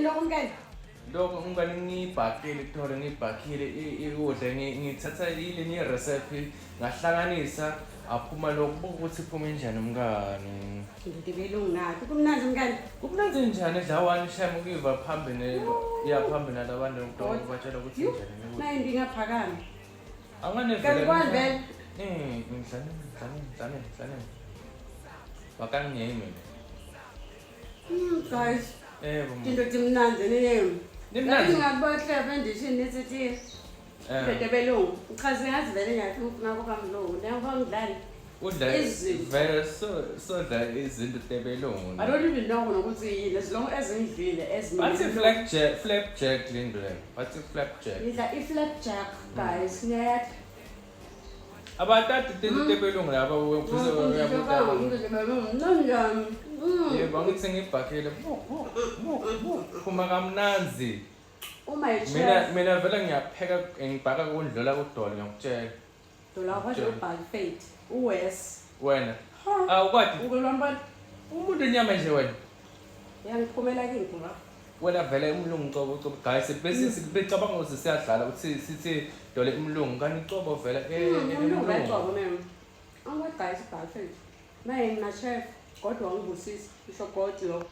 Yini lokho, mkani? Lokho, umngane, ngiyibhakile kuthole, ngiyibhakile ikudla, ngithatha ile ni-recipe, ngahlanganisa, aphuma lokhu. Buka ukuthi iphume njani, umngane. Ngidibele unginakho. Kumnandi, mngani. Kumnandi njani dlawani shame ukuyiva phambi ne ya phambi nalabantu, batshela ukuthi njani ukudla. Nayi ndingaphakami. Angane. Kanti kwani vele? Ngidlane, ngidlane, ngidlane, ngidlane. Wakangiyemi mina. Guys, Yebo. Into timnandi nini? Nimnandi. Ngabohle bendishini nithi Into belungu. Uchaze ngazi vele ngiyathi ufuna kuba mlungu. Njengoba ngidlala. Udla Izinto. Vele so sodla izinto tebelungu. I don't even know nokuthi yini, as long as ngidlile Bathi flapjack, flapjack lento le. Bathi flapjack. Ngidla i-flapjack, guys. Ngiyayathi. Abatati tinto tebelungu laba uphuse uyabuta. Njani? Yebo, angithi ngibhakile. Bu bu bu bu. Phuma kamnanzi. Uma Mina i-chef mina vele ngiyapheka, ngibhaka kundlula kudolo, ngiyakutshela. Dola kwaje ubhakfate. Uwes. Wena. Awukwadi Ukulwambona. Umuntu inyama nje wena. Yangiphumela kimi kuma. Wena vele umlungu cobo cobo, guys, bese becabanga ukuthi siyadlala ukuthi sithi dole umlungu, kanti cobo vele Umlungu umlungu. Bayigcobo mem. Angwa guys, ubhakfate. Maye mina chef, God wangibusisa. Isho God lo.